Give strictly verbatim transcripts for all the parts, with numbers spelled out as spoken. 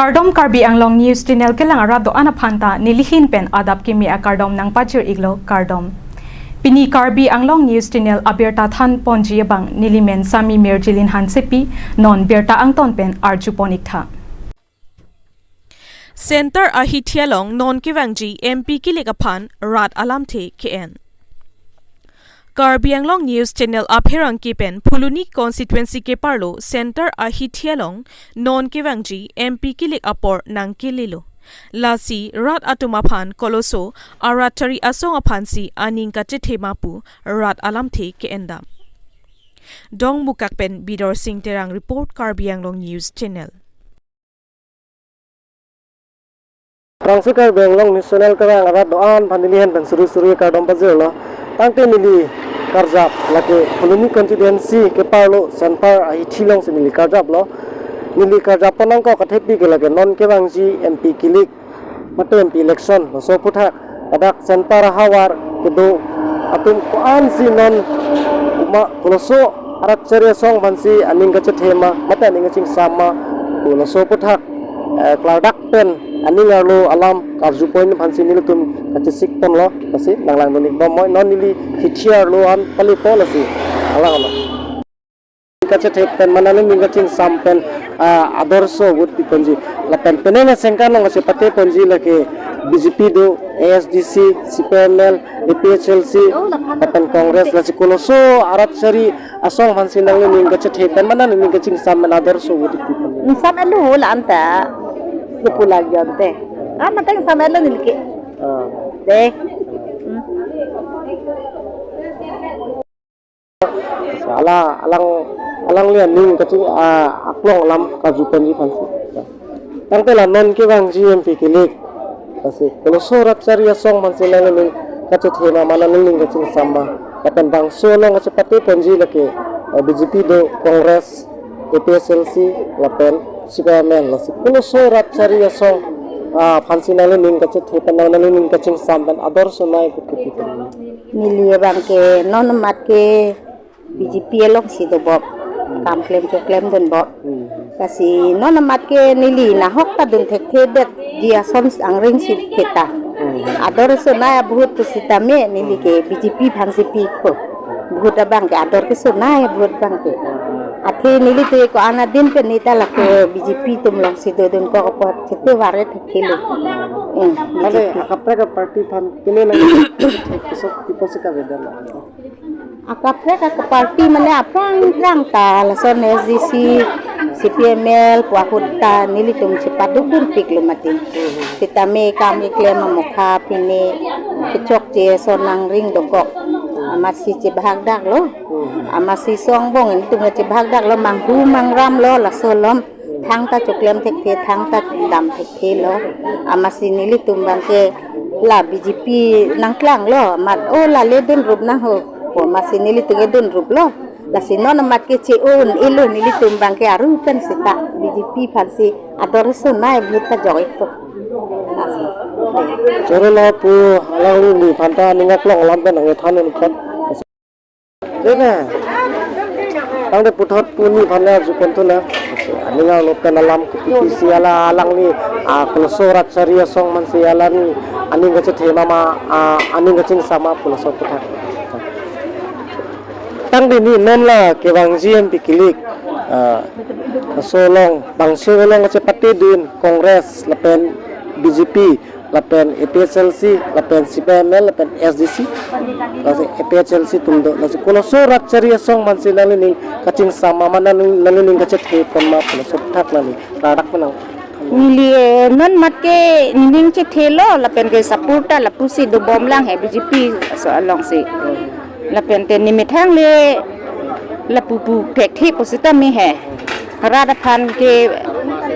Kardom, Karbi Anglong News Channel kelang arat do-an aphan ta nelihin pen adap kimi akardom nangpajir iklo, kardom. Pini Karbi Anglong News Channel abirta than ponji abang nelimen Sami Mirjilin Hansepi, non birta angton pen arju pon iktha. Center ahithi along non kevangji M P kilik aphan rat alamthe ke-en. Karbi Anglong News Channel apherangke pen Phuloni constituency keparlo Center ahithi along non kevangji M P kilik apor nangkelelo. Lasi rat atum aphan koloso arat chari asong aphansi aning kachethema pu rat alamthe ke-endam. Dongmukak pen Bidor Sing Terang report, Karbi Anglong News Channel. Rangsi Karbi Anglong News Channel kerang arat do-an aphan nelihin pen suri suri kardom pajirlo. Tangte neli karjap lake Phuloni constituency keparlo Center ahithi alongsi neli karjaplo. Neli karjap pon nangkok athepi ke lake non kevangji M P kilik mate M P election laso aphuthak ladak Center ahavar kedo atum ko-ansi non uma koloso arat chari asong aphansi aning kachethema mate aning kachingsam ma pu laso aphuthak, eh, klardak pen aning arlo alam karju pon aphansi nelitum kachesik ponlo, lasi nanglangdun ik bom moi, non neli hithi arlo an palipo, lasi alang alo. Kachethe pen mane nelining kachingsam pen, ah, adorso vote piponji. Lapen penang asengkan along kachepate ponji lake B J P do, A S D C, C P I M L, A P H L C, lapen Congress, lasi koloso arat chari asong aphansi nanglining kachethe pen mane nelining kachingsam pen adorso vote piponji. Ingsam elo la-an ta. Lupu lagi ante. Ah, matang ingsam elo neli ke. Ah. Dei. Hmm. Ala alang, alangli aning kaching, ah, aklong alam karju ponji aphansi. Tangte la non kevangji M P kilik, lasi koloso arat chari asong aphansi nanglining kachethema mane nelining kachingsam ma. Lapen bangso along kachepate ponji lake, eh, B J P do, Congress, A P H L C, lapen C P I M L, lasi koloso arat chari asong, ah, aphansi nanglining kachethe pen nanglining kachingsam pen adorso nai pu kipi pen. Neli abang ke non amat ke B J P alongsi dobom, kam klem choklemdunbom. Hmm. Lasi non amat ke neli nahok ta dun thekthedetji ason angring si theta. Hmm. Adorso nai a-vote pusitame neli ke B J P aphansi pipo. Vote abang ke ador kesonai a-vote abang ke. Athe neli te ko-an adin pen neta lake B J P atum alongsi dodunkok apot chete vare thekthe lo. Hmm, Ane B J P. Akaprek a-party aphan kene nang pusok pipo si kavedan. Akaprek aka-party mane aphrang aphrang ta lason A S D C, C P I M L pu ahut ta nelitum chepadukdunpiklo mati. Sitame kam keklem amokha pine kechokche ason angring dokok. Amatsi chebahakdaklo. Amatsi songbong nelitum chebahakdaklo, manghu mangramlo laso alom. Thangta choklem thekthe, thangta dam thekthelo. Amatsi nelitum abang ke la B J P nangklanglo, amat o lale dunrup nang ho. Pu amatsi nelitum ke dunruplo. Lasi non amat ke che-o-un-elo nelitum abang ke aru pen seta B J P aphansi adorso nai a-vote ta jok ikpo. Choro lapu alangli aphan ta aning aklong alam pen nangthan un-e khat. Dena. Tangte puthot pu neli aphan arju pon thu na. Aning arlo pen alam kopisi ala alangli, ah, koloso arat chari asong aphansi alang aning kachethema ma, ah, aning kachingsam ma pu laso aphuthak. Tangte neli non la kevangji M P kilik, ah, laso along, bangso along kachepatedun Congress lapen B J P, lapen A P H L C, lapen C P I M L, lapen A S D C, lasi A P H L C atum do, lasi koloso arat chari asong aphansi nanglining kachingsam ma, ma nang, nanglining kachethe pon ma pu laso aphuthak nangli klardak penang. Neli, eh, non amat ke nening chethelo, lapen ke support ta lapusi dobom lang he B J P aso alongsi. Lapen te nemethang le lapu pu thekthe pusitame he. Rat aphan ke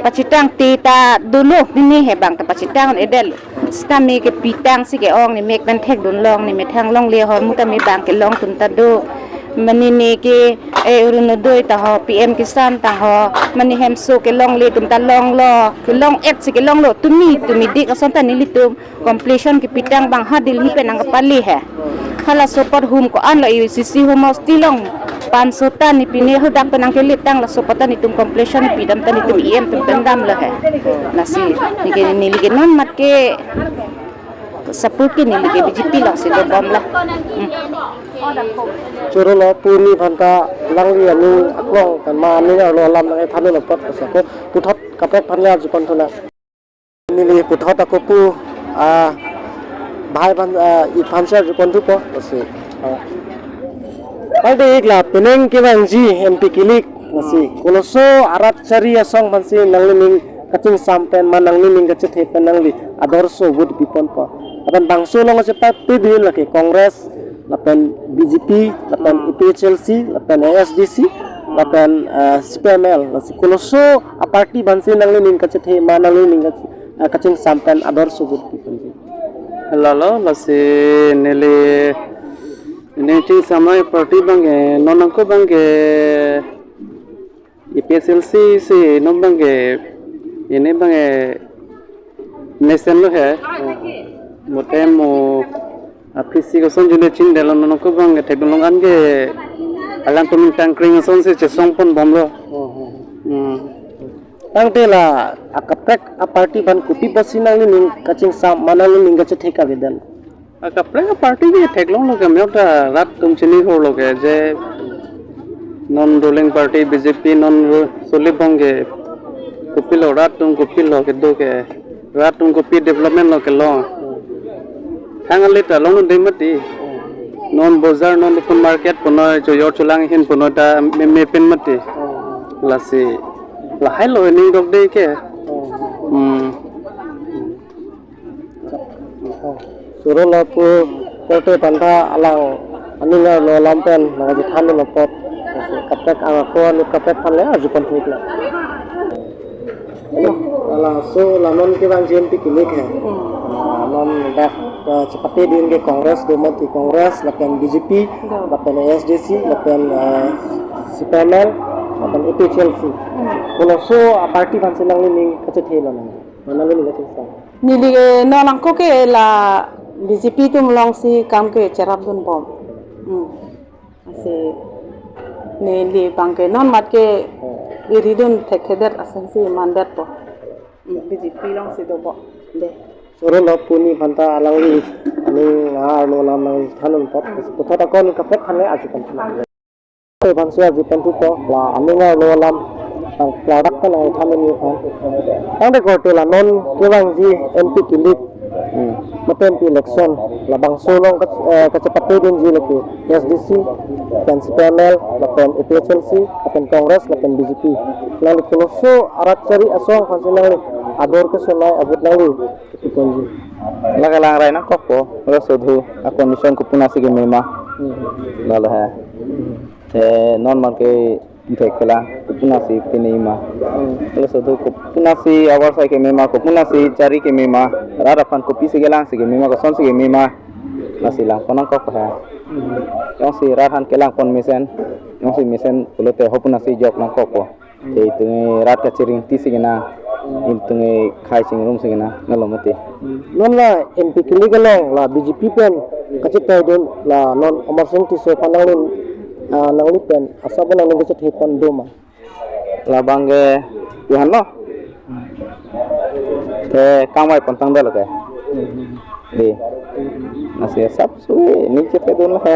pachethang te ta dolo, neli he abang ta pachethang-un-edetlo. Sitame ke pitang si ke-ong, nemek pen thekdun long, nemethang longle ahormu tame abang ke longdun ta do. Mane neke, eh, Orunodoi ta ho, P M Kisan ta ho, mane hemso kelongle atum ta longlo, kelong-et si kelonglo, tumi, tumi dik ason ta nelitum completion kepitang bang ha Delhi pen nangkepale he. Hala support hum ko-an lo, A C C hum house tilong panso ta ni pine hadak pen nangkelitang, la support ta netum completion pidam ta netum E M atum pen damlo he. Lasi neke neli ke non mat ke support ke neli ke B J P lo si dobom la. Hmm. Choro lo pu ni aphan ta alangli aning aklong kan ma aning arlo alam nangthan-un apot, lasi ako puthot kaprek aphan le arju ponthu nang. Neli puthot ako pu, ah, bhai aphan, ah, iphan si arju ponthupo, lasi. Ah. Pagde ik la penang kevangji M P kilik, lasi. Koloso arat chari asong aphan si nanglining kachingsam pen ma nanglining kachethe pen nangli ador so vote piponpo. Lapen bangso along chepate dun lake Congress, lapen B J P, lapen A P H L C, lapen A S D C, lapen, eh, C P I M L, lasi koloso aparty aphan si nanglining kachethe ma nanglining kachi-, eh, kachingsam pen ador so vote piponji. Lalo, lasi neli, neli chingsam aparty abang ke, non ako abang ke, A P H L C si non abang ke, ini abang ke mesen lo he. Mote mo aphi si koson jule chingdelo, non ako abang ke theklong an ke alangtum tangkring ason si chesong ponbomlo. Hmm. Tangte la akaprek aparty aphan kopi pusi nanglining kachingsam ma nanglining kachethe kavedet? Akaprek aparty ke theklonglo ke, meyok ta rat atum chini hor lo ke, je non ruling party B J P non ru-, soli abang ke kopilo, rat atum kopilo kedo ke, rat atum kopi development lo kelong. Thang alit ta longdunde mati. Non bojar non itum market punoi, chojor cholang ahin punoi ta meme pen mati. Lasi lahai lo ning dokde ke. Hmm. Choro lo pu korte aphan ta alang aning arlo alam pen nangchethan-un apot, kaprek ako anut kaprek aphan le arju ponthu iklo. Lalo, so la non kevangji M P kilik he. Hmm. Ah, non dak, eh, chepate dun ke Congress do mati, Congress lapen B J P, do, lapen A S D C, lapen, eh, C P I M L, lapen A P H L C. Hmm. Koloso aparty aphan si nanglining kachethe lo nang? Ma nanglining kachingsam? Neli ke non ako ke la B J P atum along si kam ke cherapdunbom. Hmm. Lasi neli abang ke non mat ke iridun thekthedet ason si mandetpo. Hmm, B J P along si dobom de. Choro lo pu ni aphan ta alangli aning arlo alam nangthan-un apot, puthot ako anut kaprek aphan le arju ponthu. Te aphan si arju ponthupo, la aning arlo alam nangklardak pen nangthan-un aphan. Tangte korte la non kevangji M P kilik, hmm, mate M P election, labangso along kach-, eh, kachepate dunji lake A S D C, lapen C P I M L, lapen A P H L C, lapen Congress, lapen B J P. Nangli koloso arat chari asong aphan si nangli ador kesonai a-vote nangli kepiponji? La kelang rai nangkokpo, la sodhu a-condition kopi pusi keme ma. Hmm. Lalo he. Hmm. Eh, non mat ke thek kelang, kopi pusi pine ma. Hmm. Laso do kopi pusi avar sai keme ma, kopi pusi chari keme ma, rat aphan kopi si kelang si keme ma, koson si keme ma. Lasi langpon nangkok ha. Hmm. Jongsi rat aphan kelangpon mesen, jongsi mesen pulote ho pusi jok nangkokpo. Hmm. Te itum rat kachiri ingti si kena, itum khei chingrum si kena, lalo mati. Hmm. Non la M P kilik along la B J P pen kachethai dun, la non Amarsing Tisso aphan nanglining, ah, nangli pen asap nanglining kachethe pon do ma? Labang ke pu-an lo. Te kangvai pon tangdet lo ke. Di. Lasi asap sui ni chethe dun lo ke.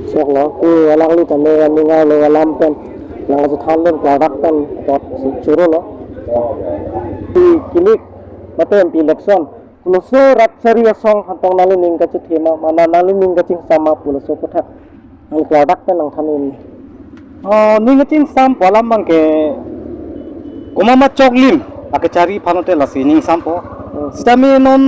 Sok lo, pu alangli tame aning arlo alam pen nangchethanlun klardak pen apot si choro lo. Pi kilik mate M P election, koloso rat chari asong aphan tong nanglining kachethe ma, mane nanglining kachingsam ma pu laso aputhak nangklardak pen nangthan-un. Oh, ning kachingsam pu alam abang ke komat ma choklim akechari aphan te lasi ning sampo. Hmm. Sitame non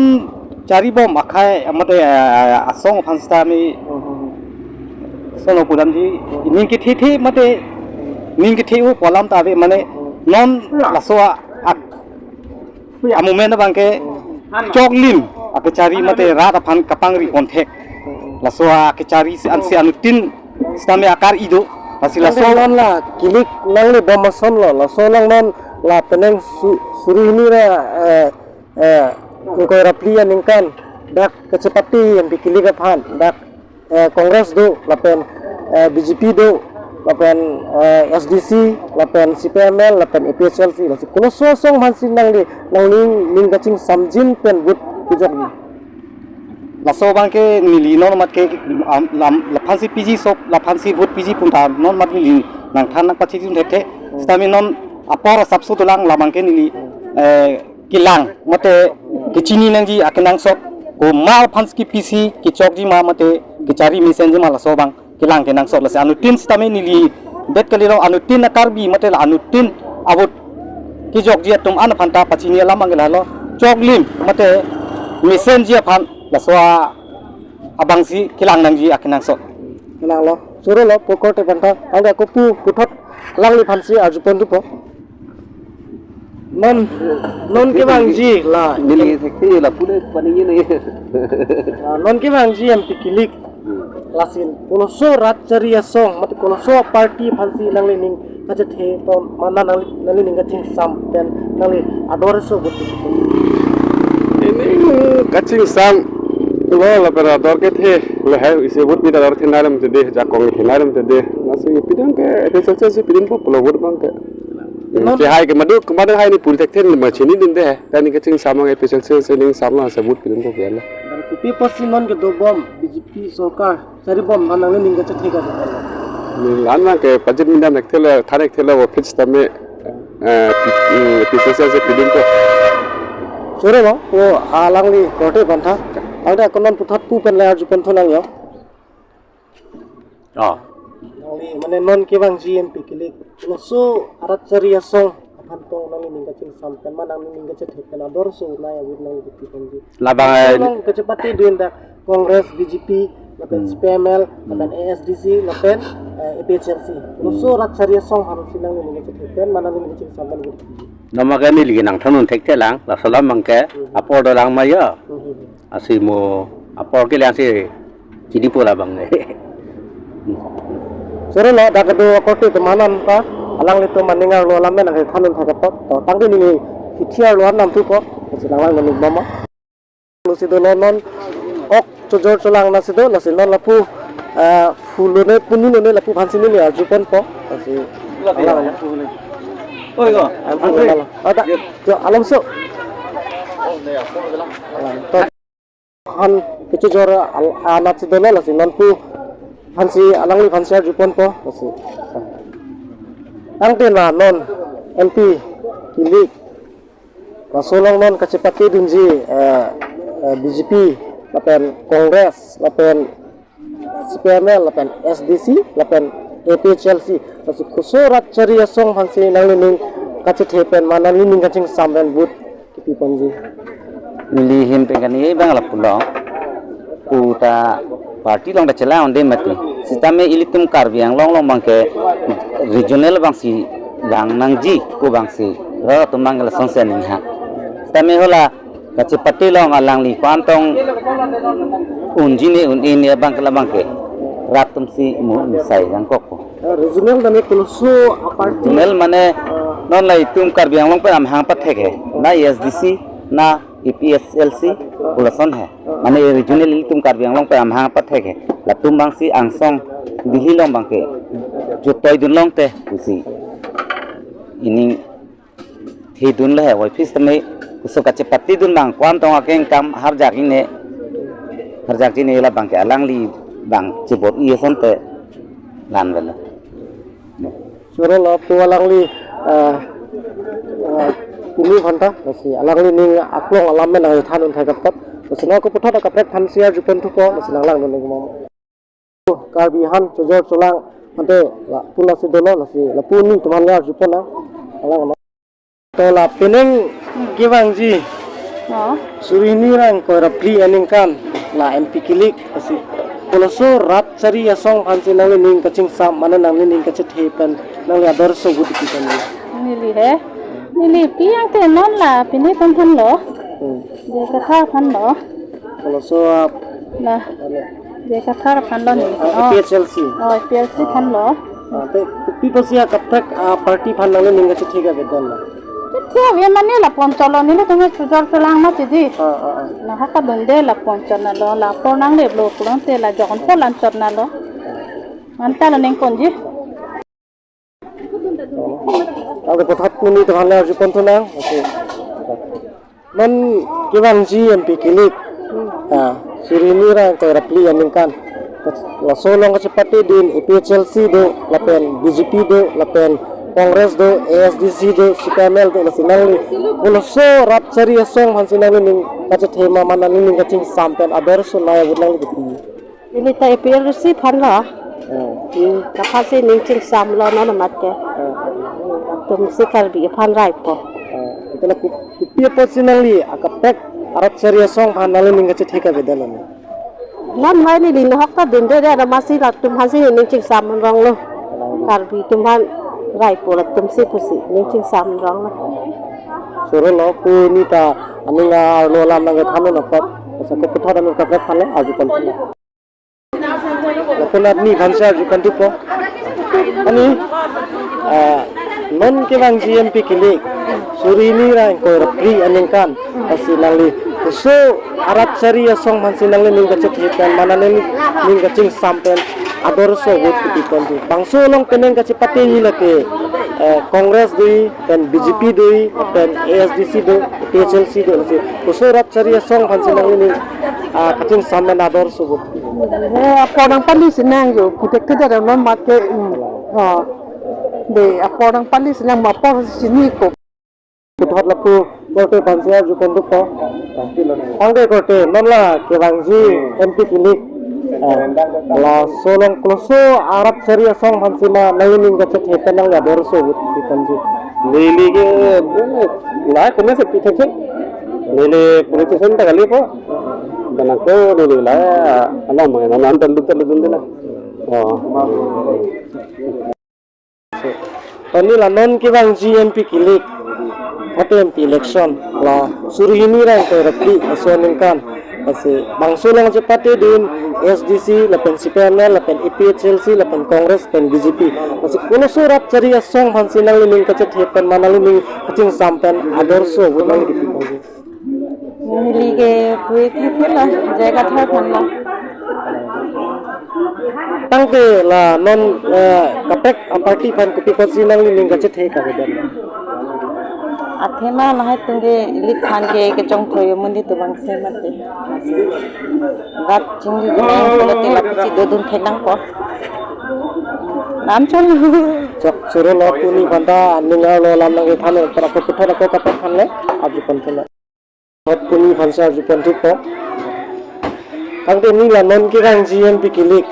charibom akhei mate, eh, asong aphan sitame, hmm, hmm, hmm, sono pudamji, ning kethethe mate ning kethe-o pu alam ta ave, mane, hmm, non laso a, a, a-movement abang ke, hmm, choklim akechari mate rat aphan kapangri pon thek. Hmm, hmm. Laso akechari si ansi anuttin sitame akar-i do. Lasi laso non la kilik nangle bom ason lo. Laso lang non la penang su-, suri hini ra, eh, eh, ingkoi ra phli aningkan dak kachepate M P kilik aphan dak, eh, Congress do, lapen, eh, B J P do, lapen, eh, S D C, lapen C P M L, lapen A P H L C, lasi koloso asong aphansi nangli, nangli ning kachingsamjin pen vote kejok ni. Laso abangke neli non mat ke, am, lam, laphansi piji sop, laphansi vote piji puntha, non mat neli nangthan nangpachijun thethe. Sitame non apor asapso dolang labangke neli, eh, kelang mate kechini nangji akenangsot, komat aphansi kepisi kechokji ma mate kechari mesenji ma laso abang kelang kenangsot, lasi anuttin sitame neli det kalilo, anuttin a-Karbi mate la anuttin a-vote kejokji atum an aphan ta pachini alam abangke lahelo, choklim mate mesenji aphan laso a-, abangsi kelang nangji akenangsot. Kelang lo. Choro lo, po korte aphan ta. Angke ako pu puthot alangliphansi arjupon thupo. Non, non kevangji la. Neli thekthe lapu le paningje nang. Ah, non kevangji M P kilik. Hmm. Lasi koloso rat chari asong, mate koloso party aphansi nangli ning kachethe pen, mana nangli, nangli ning kachingsam pen, nangli ador aso vote. Ining kachingsam lo lapen ador kethe lo hai, isi vote pi ador thenai lam tede, jakong thenai lam tede. Lasi pidun ke, ete chelche si pidunpo pulo vote abangke. Non chehai ke madu, kemadu hai ni puri thekthe ma chinidunde. Tani kachingsam ke special se, se ning samlo, se vote pidunpo ke la. Kopi apotsi non kedobom B J P sorkar charibom ma nangli ning kachethe ka? Neli la-an abangke pajir mindam thekthe lo, than thekthe lo, office tame, eh, pi-, eh, P C C se pidunpo. Choro lo, o alangli korte aphan ta. Angke ako non puthot pu pen le arjupon thunang yo. Oh. Nangli mane non kevangji M P kilik, laso arat chari asong aphan tong nangli ning kachingsam pen ma nangli ning kachethe pen ador aso nai a-vote nangli kipi ponji. Labang, eh, nang kachepate dun dak Congress, B J P, lapen Hmm. C P M L, lapen Hmm. A S D C, lapen, eh, A P H L C. Laso rat chari asong aphansi nangli ning kachethe pen ma nangli ning kachingsam pen a-vote kipi. Noma ke neli nangthan un thekthe lang, laso alam abangke Hmm. apor dolang ma yo. Hmm. Lasi mo apor kelang si chinipo labang. Choro lo, dak kedo akorte atum an ta alanglitum aning arlo alam pen nangthan un thek apot. To tangte neli hithi arlo an namthupo. Lasi nanglang nangning bom ma. Lasi do lo non ok chojor cholang nasi do, lasi non lapu, ah, phu lone puni lone lapu aphansi neli arjuponpo. Lasi nanglang. Oi, go. Ampun, ampun. Ada, jo, alom so. To. Han kechojor al-, anat si dolo, lasi non pu aphansi alangliphansi arjuponpo, lasi. Tangte la non M P kilik, laso along non kachepate dunji, eh, eh, B J P, lapen Congress, lapen C P M L, lapen S D C, lapen A P H L C, lasi koso rat chari asong aphansi nangli ning kachethe pen ma nangli ning kachingsam pen vote kipi ponji. Neli ahin pen kani abang lapu lo. Pu ta party along ta chelang un-e mati. Sitame ilitum Karbi Anglong along abangke regional abangsi vang nangji pu abangsi rat atum abang lason si aning ha. Sitame hala kachepate along alangli ko-an tong unji ne un-e ne abangke labangke rat atumsi mu insai jangkok ko. Eh, regional tame koloso aparty. Regional mane, eh, non la itum Karbi Anglong pen amahang pathek he. Na A S D C, na A P H L C, kolason he. Mane regional itum Karbi Anglong pen amahang pathek he. Latum abangsi angsong Delhi along abangke jutoi dun longte pusi ining thedun le he, wai phis tame kuso kachepate dun abang ko-an tong akeng kam harjak-i ne, harjak-i ne labangke alangli abang chebor-i asonte lan velo. Choro lo pu alangli, ah, ah, puni aphanta, lasi alangli ning aklong alam pen nangthan un thek apot, lasi non ako puthot akaprek aphansi arjupon thupo, lasi nanglang dun-ik mo. Karbi ahan chojor cholang ante lapu lasi dolo, lasi lapu nelitum aphan arjupon nang. Alang no. To la penang kevangji. Oh. Suri hini ra ingkoi ra phli aningkan la M P kilik, lasi koloso rat chari asong aphansi nangli ning kachingsam, mane nangli ning kachethe pen nangli ador aso vote kipi ponji. Neli he. Neli pi angte non la pine aphan lo. Hmm. Je katha aphan lo. Koloso ap-, la. Ane. Jai Kathar aphan lo neli. Ah, oh. A P H L C. Oh, A P H L C aphan lo. Ah, te kopi apotsi akaprek aparty aphan nanglining kachethe kavedetlo? Chethe ave mane lapu anchot lo, nelitum ke chojor cholang mati di. Ah, ah, ah. Nahok kadunde lapu anchot nalo, la apor nanglelo pulote la jokon pol anchot nalo. Anta lo ningponji. Oke, puthot monit aphan le arjuponthu nang. Oke. Non kevangji M P kilik. Ah, suri hini ra ingkoi ra phli aningkan. Laso along kachepatedun A P H L C do, lapen B J P do, lapen Congress do, A S D C do, C P I M L do, lasi nangli koloso rat chari asong aphansi nanglining kachethe ma, mane nanglining kachingsam pen ador so nai abut nangli kipi? Neli ta A P H L C aphan lo. Hmm. Hmm, laphansi ning chingsam lo non amat ke. Hmm. Latumsi Karbi aphan raipo. Hmm. Ita la ku-, kopi apotsi nangli akaprek arat chari asong aphan nanglining kachethe kavedetlo? Non mai neli nahok ta dunde de, amatsi latum aphansi ning chingsam rong lo. Hmm. Karbi atum aphan raipo latumsi pusi ning chingsam rong lo. Choro lo, pu neta aning arlo alam nangkethan nangkok. Asa ko puthot anut kaprek aphan le arjuponthu. Lapu nat ni aphansi arjuponthupo. Ani, ah, non kevangji M P kilik, suri hini ra ingkoi ra phli aningkan, lasi nangli koloso arat chari asong aphansi nanglining kachethe pen, mane nanglining kachingsam pen ador so vote kipiponji? Bangso along penang kachepate ni lake, eh, Congress do, pen B J P do, pen A S D C do, A P H L C do, lasi koloso rat chari asong aphansi nanglining, ah, kachingsam pen ador so vote? Eh, apor nangpali si nang yo, putek ke ada non amat ke, hmm. Oh. De, apor nangpali si nang, apor si chiniko. Puthot lapu korte aphansi arjuponthupo. Tangte korte, non la kevangji M P kilik. Ah, laso along koloso arat chari asong aphansi ma nanglining kachethe pen nangli ador so vote kipiponji? Neli ke, eh, la kome se pi thekthek. Neli politician ta kalipo. Bang ako neli la, alam mana nantan lutan lutan de la. Oh. Tangte la non kevangji M P kilik, mate M P election, la suri hini ra ingkoi ra phli laso aningkan. Lasi bangso along chepatedun A S D C, lapen C P I M L, lapen A P H L C, lapen Congress, lapen B J P. Lasi koloso rat chari asong aphansi nanglining kachethe pen, mane nanglining kachingsam pen ador so vote nangli kipiponji? Neli ke pu-ik thekthek lo, J I Kathar aphan lo. Tangte la non, eh, kaprek aparty aphan kopi apotsi nanglining kachethe kavedetlo? Athema lahai atum ke elite aphan ke kechongthoi amonit atum abang si mati. Rat chingri guna pulote lapusi dodun thek nangpo. Lam chon. Chok, choro lo, pu ni aphanta aning arlo alam nangkethan, para ko puthot ako kaprek aphan le arjuponthu nang. Puthot pu ni aphansi arjuponthupo. Tangte neli la non kevangji M P kilik,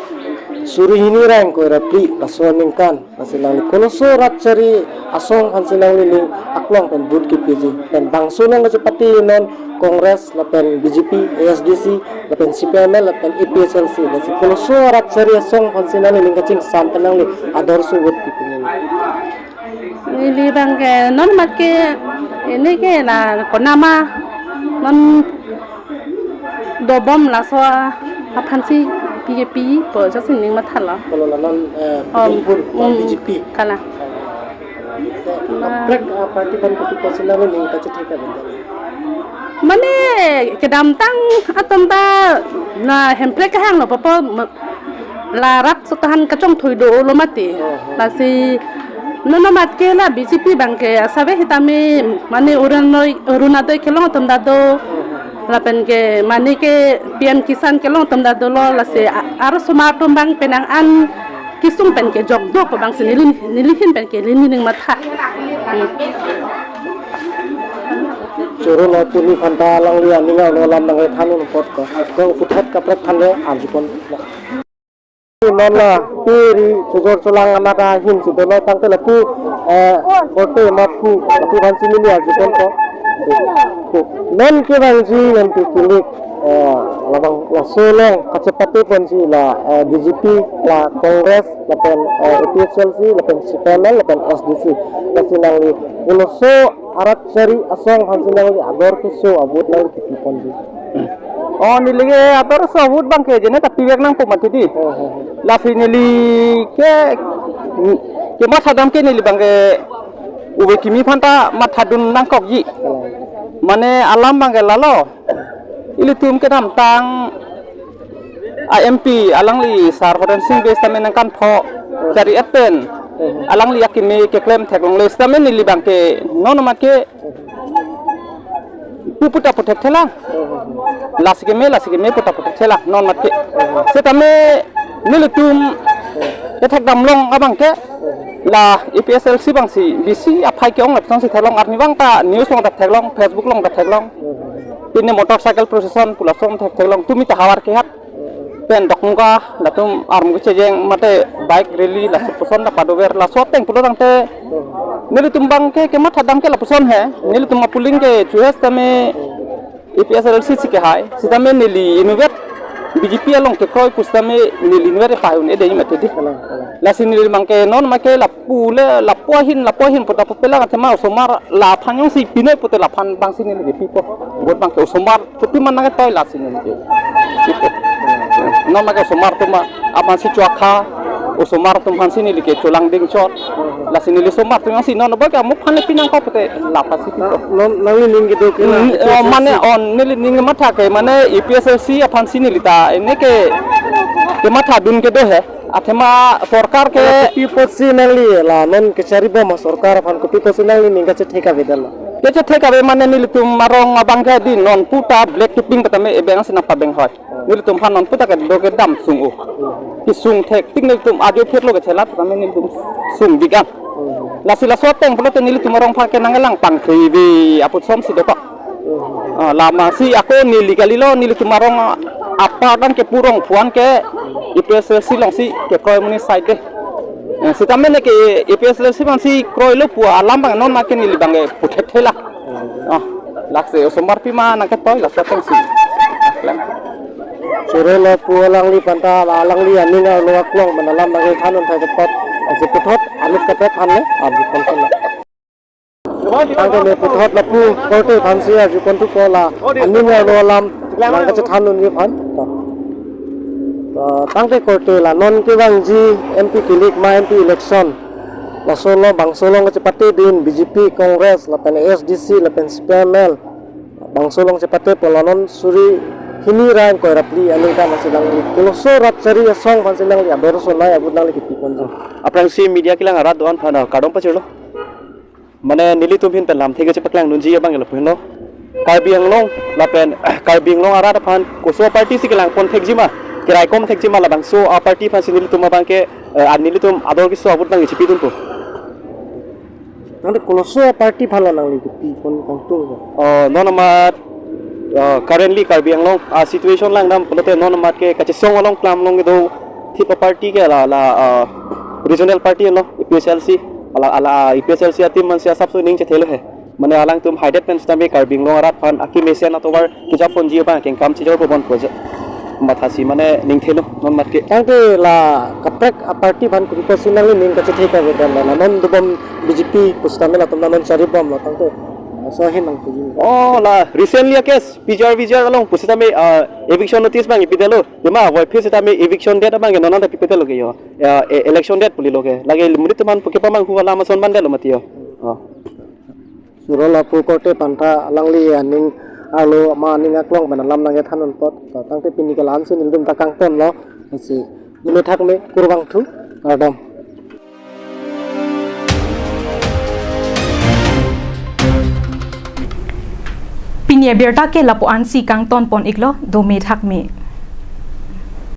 suri hini ra ingkoi ra phli laso aningkan, lasi nangli koloso rat chari asong aphansi nanglining aklong pen vote kipiji? Pen bangso along kachepate non Congress, lapen B J P, A S D C, lapen C P I M L, lapen A P H L C, lasi koloso rat chari asong aphansi nanglining kachingsam pen nangli ador so vote kipi? Neli abang ke non amat ke, neli ke la konat ma, non dobom laso aphansi P K P po jasi ning mathalo. Kolo la non, eh, om, pudun pun, non, mm, B J P. Kala. Kaprek aparty aphan kopi apotsi nanglining kachethe kavedetlo? Mane kedamtang atum ta la Hemprek kehanglo papo, ma-, la rat so tahan kachongthoi dolo mati. Oh, oh. Lasi non amat ke la B J P abang ke asap sitame mane Orunodoi, Orunodoi kelong atum ta do. Oh, oh. Lapen ke mane ke P M Kisan kelong atum ta dolo, lasi a-, arosomar atum abang penang an kesung pen kejok do pu abangsi neli, neli ahin pen ke neli ning matha. Hmm. Choro lo, pu ni aphanta alangli aning arlo alam nangkethan apot ko. Ko puthot kaprek aphan le arjupon. Non la peri chojor cholang anat ahin si dolo tangte lapu, eh, korte ma pu, lapu aphansi neli arjuponpo. Non kevangji M P kilik, eh, labang laso along kachepate ponji la, eh, B J P, la Congress, lapen, eh, A P H L C, lapen C P I M L, lapen S D C. Lasi nangli koloso arat chari asong aphansi nangli ador keso avote nangli kipi ponji? Oh, neli ke ator so ahut abangke jene ta pivek nangpo mati di. Oh, oh, oh. Lasi neli ke, kematha dam ke neli abangke ove kimi aphan ta mathadun nangkokji. Oh. Mane alam abangke lalo. Ilitum kedamtang a M P alangli Sar Horen Sing Bey sitame nangkantho chari-et pen alangli akeme keklem theklongle sitame neli abangke non amat ke pu pu ta pu thekthelang. Lasi keme, lasi keme pu ta pu thekthelang non amat ke. Sitame nelitum kethekdam long abangke la A P H L C abangsi bisi aphai ke-ong lapuson si theklong, arni abang ta news along ta theklong, Facebook along ta theklong. Pine motorcycle procession pu lason thek theklong, tumi ta havar kehat pen dokmuka latum armu kechejeng mate bike rally laso puson ta padover, laso ateng pulo tangte nelitum abangke kematha dam ke lapuson he, nelitum apuling ke chuhes tame A P H L C si kehai, sitame neli inutvet B J P along kekroi pusitame neli inutvet pahun ede mati di. Kalang, kalang. Lasi neli abangke non amat ke lapu le, lapu ahin, lapu ahin pu ta pu pelang athema osomar laphan jongsi pinoi pute laphan abangsi neli kepipo. Vote abangke osomar kopi ma nangketoi lasi neli ke. Non amat ke osomar atum aphansi chokha, osomar atum aphansi neli ke cholang dingchot. Lasi neli osomar atum jongsi non abangke amuk aphan le pi nangkok pute laphansi pipo. Non nanglining kedo ke na, Hmm, oh, mane, oh, nelining matha ke mane A P H L C aphansi neli ta ene ke, kemathadun kedo he. Athema sorkar ke Kopi apotsi nangli la non kecharibom sorkar aphan, kopi apotsi nanglining kachethe kavedetlo? Kachethe kave mane nelitum arong abangke di non pu ta black to pink petame ebeng si nangpabenghoi. Nelitum aphan non pu ta kedo kedam sung-o. Kesung thektik nelitum ajo phirlo kechela petame nelitum sung bigang. Lasi laso ateng pulote nelitum arong aphan ke nangkelang pangkri vi aputson si dokok. Ah, lama si ako neli kalilo, nelitum arong apar dan ke purong puan ke A P H L C alongsi kekroi amonit asai de. Eh, sitame ne ke A P H L C abangsi kroilo pu alam abang non amat ke neli abangke pu thekthelang. Ah, lasi osomar pi ma nangketoi laso atengsi. Choro lapu alangliphan ta la alangli aning arlo aklong pen alam abangke than un thai kepot. Lasi puthot anut kepet aphan le arjupon aphan le. Tangte ne puthot lapu korte aphansi arjupon thupo la aning arlo alam nangkachethan unji aphan. To, tangte korte la non kevangji M P kilik ma M P election, laso along bangso along kachepate dun B J P, Congress lapen A S D C lapen C P I M L, bangso along chepatepo la non suri hini ra ingkoi ra phli aningkan si nangli Koloso rat chari asong aphansi nangli ador sonai abut nangli kepiponji. Aphrangsi media kelang arat do-an aphan kardom pajirlo. Mane nelitum ahin pen lamthe kachepaklang dunji abang lapu henlo. Karbi Anglong lapen Karbi Anglong arat aphan koso aparty si kelangpon thekji ma, keraikom thekji ma, labangso aparty aphansi nelitum abangke, eh, nelitum ador keso abut nangchepidunpo. Tangte Koloso aparty aphanlo nangli kepipon kangtung ke? Oh, non amat, uh, currently Karbi Anglong, ah, situation langdam pulote non amat ke kachesong along klam along kedo thip aparty ke la, la, ah, regional party lo, A P H L C. Ala, ala, ah, A P H L C ateam aphansi asapso ning chethelo he. Mane alangtum haidet pen sitame Karbi Anglong arat aphan akemesen atovar kejaponji abang kengkam chejor pobon puja mathasi mane ning thelo non amat ke. Tangte la kaprek aparty aphan kopi apotsi nanglining kachethe kavedetlo, la non dobom B J P pusitame latum non charibomlo tangte. So ahin nangpuji. Oh, la recently a case P G R V G R along pusitame, ah, eviction notice abang ipidetlo. Tema avoid phir sitame eviction date abang ke non anta pipedetlo ke yo. Ya, e-, election date pulilo ke. Lake limit teman puke pamang hu alam ason bandetlo mati yo. Oh. Choro lapu korte aphan ta alangli aning arlo ma aning aklong pen alam nangkethan unpot. To, tangte pini ke la-ansi nelitum ta kangtonlo. Lasi, dome thakme, kurvangthu, kardom. Pini abirta ke lapu-ansi kangtonpon iklo, dome thakme.